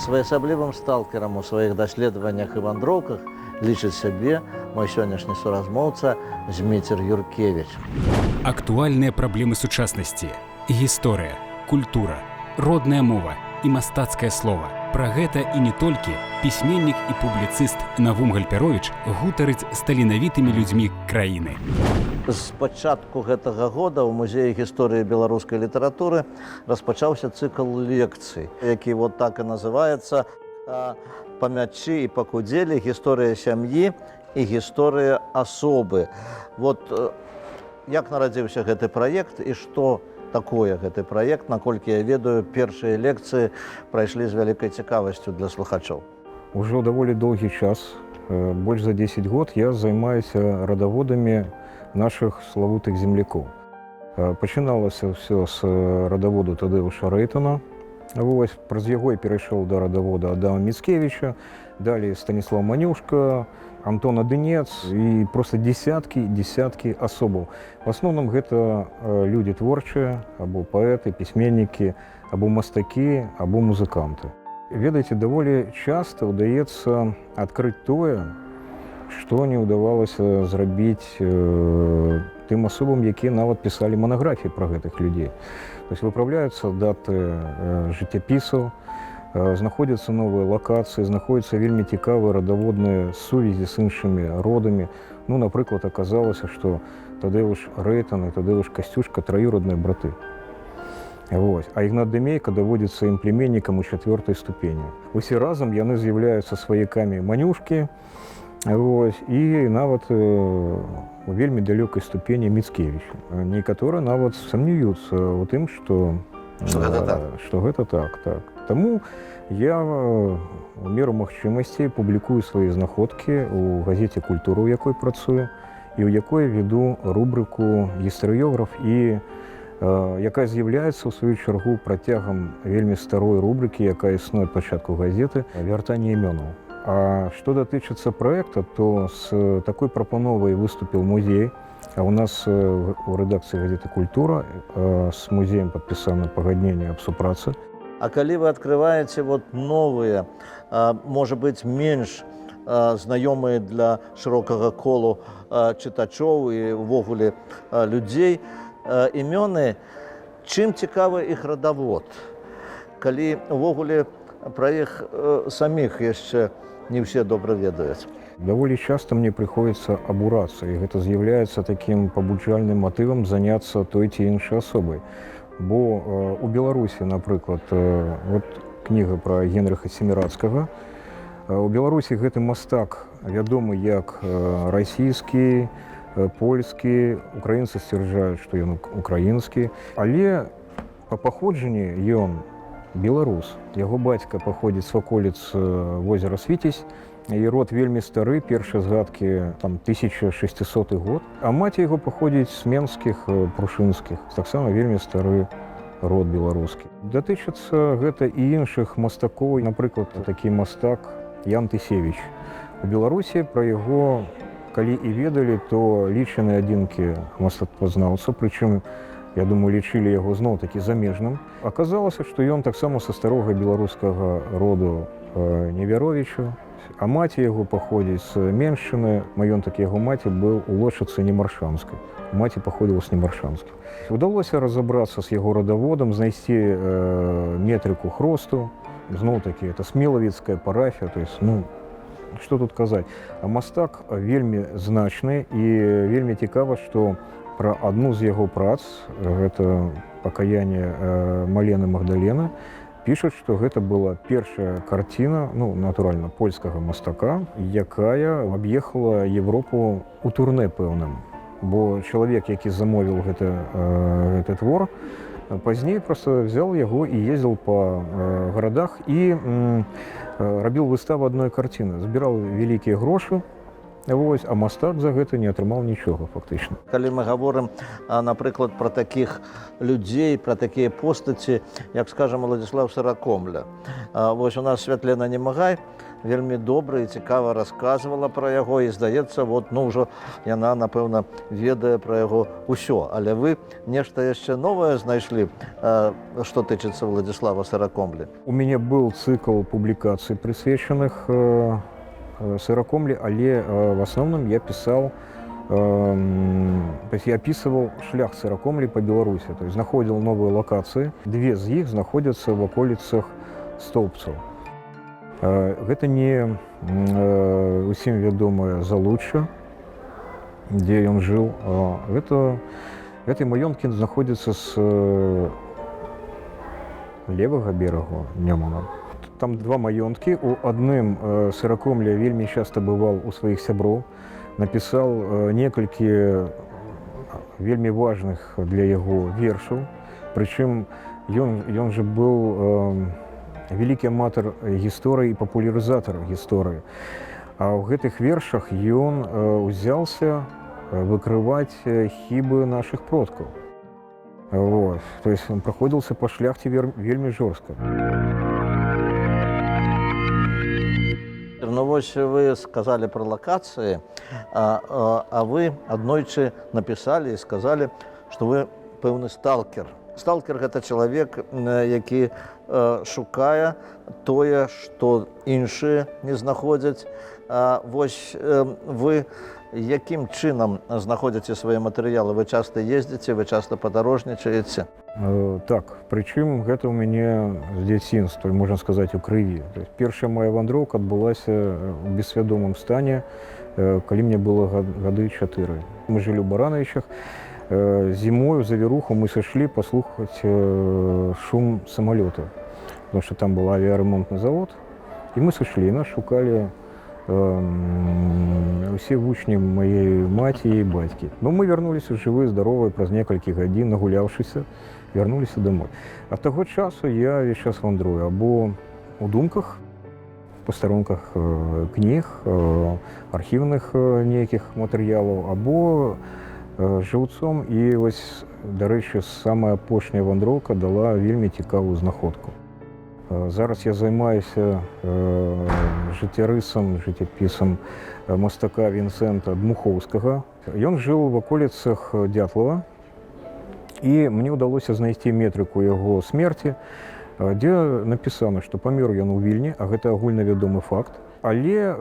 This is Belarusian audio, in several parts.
Своеасаблівым сталкерам у сваіх даследаваннях і вандроўках лічыць сябе мой сённяшні суразмоўца Зміцер Юркевіч. Актуальныя праблемы сучаснасці: гісторыя, культура, родная мова і мастацкае слова. Пра гэта і не толькі пісьменнік і публіцыст Навум Гальпяровіч гутарыць з таленавітымі людзьмі краіны. З пачатку гэтага года ў музеі гісторыі беларускай літаратуры распачаўся цыкл лекцый, які вот так і называецца «Па мячы і па кудзелі: гісторыя сям'і і гісторыя асобы». Вот як нарадзіўся гэты праект і што такое гэты праект? Наколькі я ведаю, першыя лекцыі прайшлі з вялікай цікавасцю для слухачоў. Ужо даволі доўгі час, больш за 10 год, я займаюся радаводамі нашых славутых землякоў. Пачыналася ўсё з радаводу Тадэвуша Рэйтана. Вось, праз яго я перайшоў да радавода Адама Міцкевіча, далей Станіслаў Манюшка, Антон Адынец і проста десяткі, десяткі асобаў. В асноўным гэта людзі творчыя, або паэты, пісьменнікі, або мастакі, або музыканты. Ведаеце, даволі часта ўдаецца адкрыць тое, што не ўдавалася зрабіць тым асобам, якія нават пісалі манаграфіі пра гэтых людзей. То есть выпраўляюцца даты жыццяпісаў, знаходзяцца новыя лакацыі, знаходзяцца вельмі цікавыя радаводныя сувязі з іншымі родамі. Ну, напрыклад, аказалася, што Тадэвуш Рэйтан і Тадэвуш Касцюшка траюродныя браты. Вось. А Ігнат Дымейка даводзіцца ім племеннікам у чацвёртай ступені. Усе разам яны з'яўляюцца сваякамі Манюшкі, вось, і нават у вельмі далёкай ступені Міцкевіча. Некаторыя нават сумнююцца ў тым, што Што гэта так. Што гэта так. Таму я у меру магчымасцей публікую свае знаходкі ў газеце «Культура», у якой працую, і ў якой веду рубрыку «Гістарыёграф» і якая з'яўляецца ў сваю чаргу працягам вельмі старой рубрыкі, якая існуе ад пачатку газеты, «Вяртанне імёнаў». А што датычыцца праекта, то з такой прапановай выступіў музей. А у нас у рэдакцыі газеты «Культура» з музеем падпісана пагадненне аб супрацы. А калі вы адкрываеце вот новыя, можа быць, менш знаёмыя для шырокага колу чытачоў і ўвогуле людзей імёны, чым цікавы іх радавод? Калі увогуле пра іх саміх яшчэ не ўсе добра ведаюць. Даволі часта мне прыходзіцца абурацца, і гэта з'яўляецца такім пабуджальным матывам заняцца той ці іншай асобай. Бо у Беларусі, напрыклад, вот кніга пра Генрыха Семірацкага. У Беларусі гэты мастак вядомы як расійскі, польскі, украінцы сцвярджаюць, што ён украінскі, але па паходжанні ён беларус. Яго бацька паходзіць з ваколіц возера Свіцязь, і род вельмі стары, першыя згадкі там 1600 год. А маці яго паходзіць з менскіх Прушынскіх, таксама вельмі стары род беларускі. Датычыцца гэта і іншых мастакоў, напрыклад, такі мастак Ян Тысевіч. У Беларусі пра яго калі і ведалі, то лічаныя адзінкі мастацтвазнаўцаў, прычым, я думаю, лічылі яго зноў такі замежным. Аказалася, што ён таксама са старога беларускага роду Невяровіча, а маці яго паходзіць з Меншчыны, маёнтак яго маці быў у Лошыцы Немаршанскай. Маці паходзіла з Немаршанскіх. Удалося разабрацца з яго радаводам, знайсці метрыку хросту. Зноў такі это смелавіцкая парафія, то есть, ну, што тут казаць. А мастак вельмі значны, і вельмі цікава, што пра адну з яго прац, гэта «Пакаянне Малены Магдалены», пішуць, што гэта была першая карціна, ну, натуральна, польскага мастака, якая аб'ехала Европу у турне пэўным. Бо чалавек, які замовіў гэты твор, пазней просто взял яго і ездзіл па гарадах і рабіў выставу адной карціны, збіраў вялікія грошы. Вось, а мастак за гэта не атрымаў нічога фактычна. Калі мы гаворым, напрыклад, пра такіх людзей, пра такія постаці, як, скажам, Уладзіслаў Саракомля. Вось у нас Святлена Немагай, вельмі добра і цікава расказвала пра яго, і, здаецца, вот, ну, ўжо яна, напэўна, ведае пра яго ўсё. Але вы нешта яшчэ новае знайшлі, што тычыцца Уладзіслава Сыракомлі. У мяне был цыкл публікацый, прысвечаных Сыракомлі, але в асноўным я пісаў, то есть я описывал шлях Сыракомлі по Беларуси, то есть знаходзіл новыя лакацыі. Две з іх знаходзяцца в аколіцах Стоўбцаў. Гэта не усім вядомае Залучча, дзе ён жыў. Гэта, гэты маёнткі знаходзяцца з левага берагу Нёмана. Там два маёнткі. У адным Сыракомля вельмі часта бываў у сваіх сяброў, напісаў некалькі вельмі важных для яго вершаў. Прычым ён жа быў вялікі аматар гісторыі і папулярызатар гісторыі. А ў гэтых вершах ён узяўся выкрываць хібы нашых продкаў. Вот. То есть он праходзіўся па шляхце вельмі жорстка. Ну вось вы сказалі пра лакацыі, а вы аднойчы напісалі і сказалі, што вы пэўны сталкер. Сталкер — гэта чалавек, які шукае тое, што іншыя не знаходзяць. А вось вы якім чынам знаходзіце свае матэрыялы? Вы часта ездзіце, вы часта падарожнічаеце? Так, прычым гэта ў мяне з дзяцінства, можна сказаць, у крыві. То есть першая моя вандроўка адбылася ў бессвядомым стане, калі мне было гады 4. Мы жылі ў Баранавічах. Зімою, завіруху, мы сышлі паслухаць шум самалёта, потому что там был авиаремонтный завод. І мы сышлі, і нас шукалі усе вучні маей маці і бацькі. Но мы вярнуліся жывы, здаровыя праз некалькі гадзін, нагуляўшыся, вярнуліся домой. А таго часу я весь час вандрую або у думках, па старонках кніг, архіўных нейкіх матэрыялаў, або жыўцом. І вось, дарэчы, самая апошняя вандроўка дала вельмі цікавую знаходку. Зараз я займаюся жыццярысам, жыццяпісам мастака Вінсента Дмухоўскага. Ён жыў в аколіцах Дятлава, і мне ўдалося знайсці метрыку яго смерці, дзе напісана, што памёр ён у Вільні, а гэта агульнавядомы факт. Але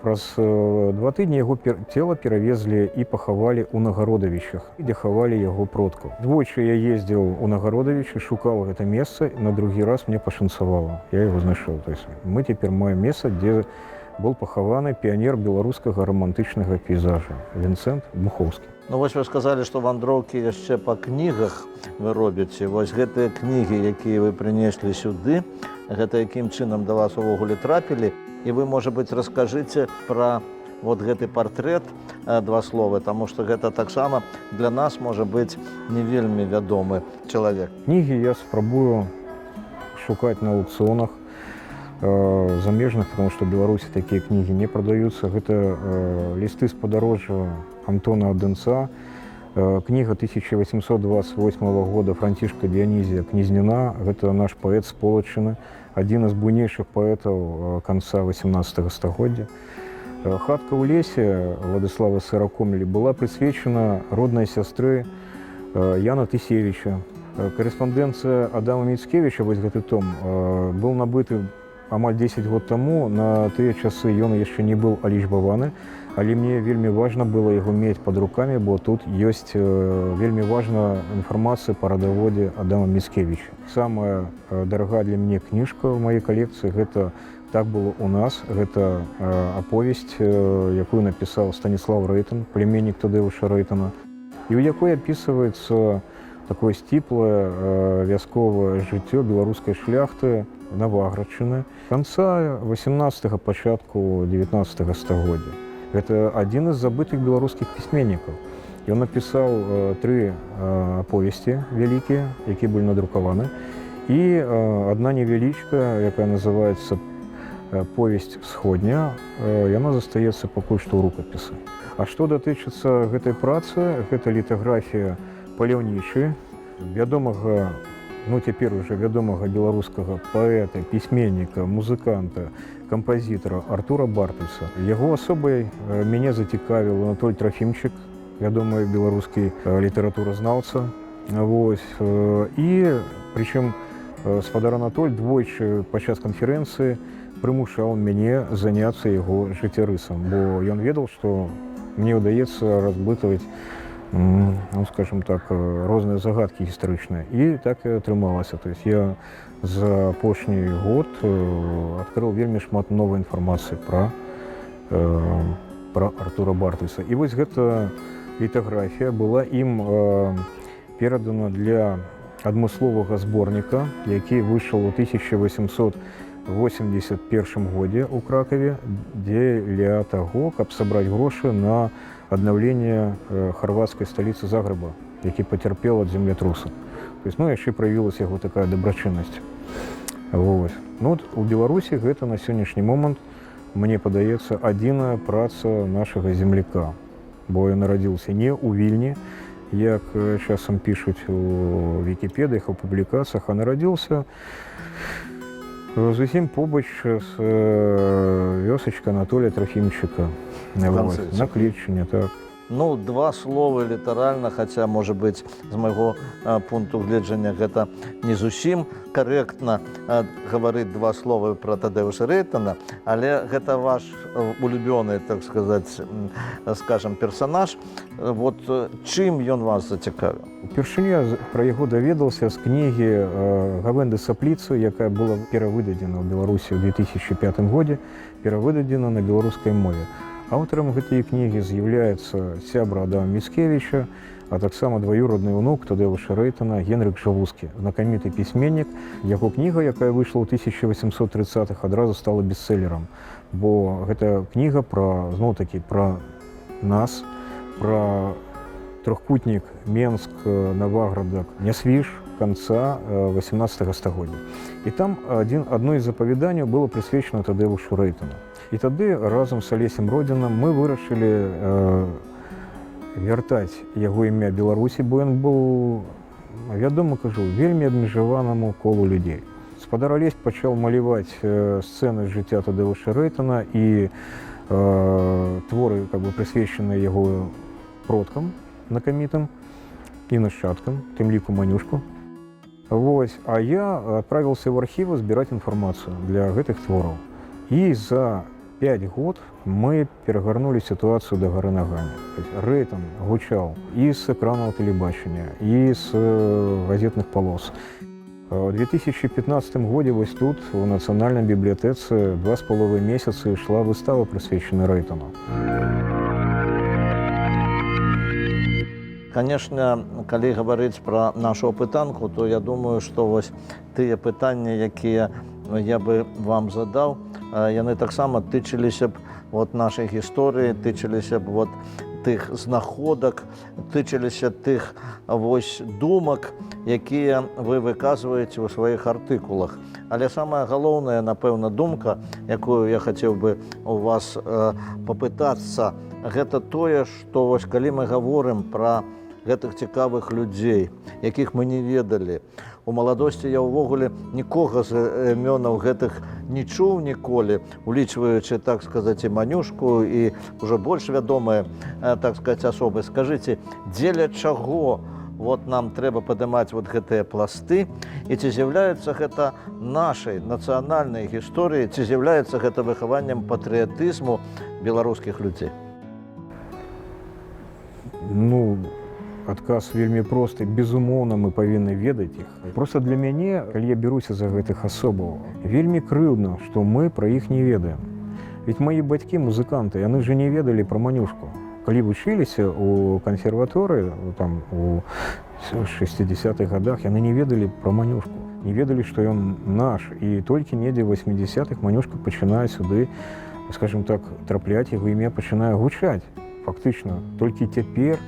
праз 2 тыдні яго цела перавезлі і пахавалі ў Нагародавічах, дзе хавалі яго продкаў. Двойчы я ездзіў у Нагародавічы, шукаў гэта месца, на другі раз мне пашанцавала. Я яго знайшоў. То есть мы цяпер маем месца, дзе был пахаваны піянер беларускага рамантычнага пейзажа Вінсент Дмухоўскі. Ну вось вы сказалі, што вандроўкі яшчэ па кнігах вы робіце. Вось гэтыя кнігі, якія вы прынеслі сюды, гэта якім чынам да вас увогуле трапілі? І вы, можа быць, раскажыце пра вот гэты партрэт два словы, таму што гэта таксама для нас можа быць не вельмі вядомы чалавек. Кнігі я спрабую шукаць на аукцыонах замежных, потому что в Беларуси такія кнігі не прадаюцца. Гэта лісты з падарожжа Антона Адэнца, кніга 1828 года Францішка Дыянізія «Князніна». Гэта наш паэт з Полаччыны, адзін з буйнейшых паэтаў канца 18 стагоддзя. «Хатка ў лесе» Уладзіслава Сыракомлі была прысвечана роднай сястры Яна Тысевіча. Карэспандэнцыя Адама Міцкевіча, вось гэты том, быў набыты амаль 10 год таму. На тыя часы ён яшчэ не быў алічбаваны, але мне вельмі важна было яго мець пад рукамі, бо тут ёсць вельмі важная інфармацыя па радаводзе Адама Міцкевіча. Самая дарагая для мяне кніжка ў маёй калекцыі — гэта «Так было у нас», гэта аповесць, якую напісаў Станіслав Рэйтан, племеннік Тадэвуша Рэйтана, і ў якой апісваецца такое сціплае вясковае жыццё беларускай шляхты Наваградчыны канца 18, пачатку 19 стагоддзя. Гэта адзін з забытых беларускіх пісьменнікаў. Ён напісаў тры аповесці вялікія, якія былі надрукаваны, і адна невялічка, якая называецца «Повесць усходняя», яна застаецца пакуль што ў рукапісы. А што датычыцца гэтай працы, гэта літаграфія паляўнічы, вядомага ну, цяпер уже вядомага беларускага паэта, пісьменніка, музыканта, кампазітара Артура Бартульса. Яго асобай мяне зацікавіў Анатоль Трафімчык, вядомы беларускі літаратуразнаўца. Вось. І прычым спадар Анатоль двойчы падчас канферэнцыі прымушаў мяне заняцца яго жыццярысам, бо ён ведаў, што мне ўдаецца разблытаваць, ну, скажем так, розныя загадкі гістарычныя. І так і атрымалася. То есть я за апошні год адкрыў вельмі шмат новай інфармацыі пра Артура Бартульса. І вось гэта літаграфія была ім перадана для адмысловага зборніка, які выйшаў у 1881 годзе ў Кракаве дзеля таго, каб сабраць грошы на аднаўленне харвацкай сталіцы Загрэба, які пацярпел ад землятруса. То есть, ну, яшчэ праявілася яго такая дабрачыннасць. Вот. Ну, вот у Беларусі гэта на сённяшні момант, мне падаецца, адзіная праца нашага земляка. Бо ён нарадзіўся не ў Вільні, як часам пішуць у вікіпедыях, у публікацыях, а нарадзіўся зусім побач з вёсачка Анатоля Трафімчыка. Вот, Канцэце. На Клеччыне, так. Ну, два словы літаральна, хаця, можа быць, з майго пункту гледжання гэта не зусім карэктна гаварыць два словы пра Тадэвуша Рэйтана, але гэта ваш улюбёны, так сказаць, скажем, персанаж. Вот чым ён вас зацікавіў? Упершыню я пра яго даведаўся з кнігі Гавэнды Сапліцы, якая была перавыдадзена ў Беларусі ў 2005 годзе, перавыдадзена на беларускай мове. Аўтарам гэтай кнігі з'яўляецца сябра Адама Міцкевіча, а таксама дваюродны ўнук Тадэвуша Рэйтана Генрык Жалускі, знакаміты пісьменнік. Яго кніга, якая выйшла ў 1830-х, адразу стала бестселлерам, бо гэта кніга пра, зноў-такі, пра нас, пра трохкутнік Менск, Наваградак, Нясвіж канца 18 стагоддзя. І там адно з апавяданняў было прысвечана Тадэвушу Рэйтану. І тады разам з Алесем Родзінам мы вырашылі вяртаць яго імя Беларусі, бо ён быў, вядома, кажу, вельмі абмежаванаму колу людзей. Спадар Алесь пачаў маляваць сцэны з жыцця Тадэвуша Рэйтана і творы, как бы, прысвечаныя яго продкам знакамітым і нашчадкам, тым ліку Манюшку. Вось. А я адправіўся в архівы збіраць інфармацыю для гэтых твораў. І за 5 год мы перагарнулі сітуацыю да гары нагамі. То есть Рэйтан гучаў і з экранаў тэлебачання, і з газетных палос. У 2015 годзе вось тут, у нацыянальнай бібліятэцы, 2,5 месяцы ішла выстава, прысвечаная Рэйтану. Конечно, калі гаварыць пра нашу апытанку, то я думаю, што вось тыя пытанні, якія я бы вам задаў, яны таксама тычыліся б вот нашай гісторыі, тычыліся б вот тых знаходак, тычыліся тых вось думак, якія вы выказваеце ў сваіх артыкулах. Але самая галоўная, напэўна, думка, якую я хацеў бы у вас папытацца, гэта тое, што вось калі мы гаворым пра гэтых цікавых людзей, якіх мы не ведалі. У маладосці я ўвогуле нікога з імёнаў гэтых не чуў ніколі, улічваючы, так сказаць, і Манюшку, і ўжо больш вядомыя, так сказаць, асобы. Скажыце, дзеля чаго вот нам трэба падымаць вот гэтыя пласты, і ці з'яўляецца гэта нашай нацыянальнай гісторыяй, ці з'яўляецца гэта выхаваннем патрыятызму беларускіх людзей? Ну, адказ вельмі просты. Безумоўна, мы павінны ведаць іх. Просто для мяне, калі я беруся за гэтых асобаў, вельмі крыўдна, што мы пра іх не ведаем. Ведь мои бацькі музыканты, яны же не ведалі пра Манюшку. Калі вучыліся ў кансерваторыі, там у 60-х годах, яны не ведалі пра Манюшку, не ведалі, што ён наш. І толькі недзе ў 80-х Манюшка пачынае сюды, скажем так, трапляць, яго імя пачынае гучаць. Фактычна, толькі цяпер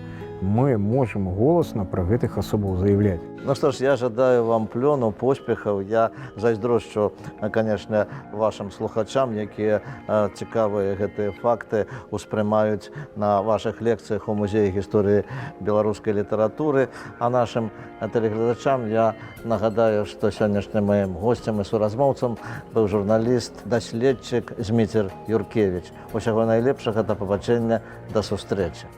Мы можам голасна пра гэтых асобаў заяўляць. Ну што ж, я жадаю вам плёну, поспехаў. Я зайздрошчу, канешне, вашым слухачам, якія цікавыя гэтыя факты успрымаюць на вашых лекцыях у музеі гісторыі беларускай літаратуры. А нашым тэлегледачам я нагадаю, што сённяшнім маім госцем і суразмоўцам быў журналіст, даследчык Зміцер Юркевіч. Усяго найлепшага, да пабачэння, да сустрэчы.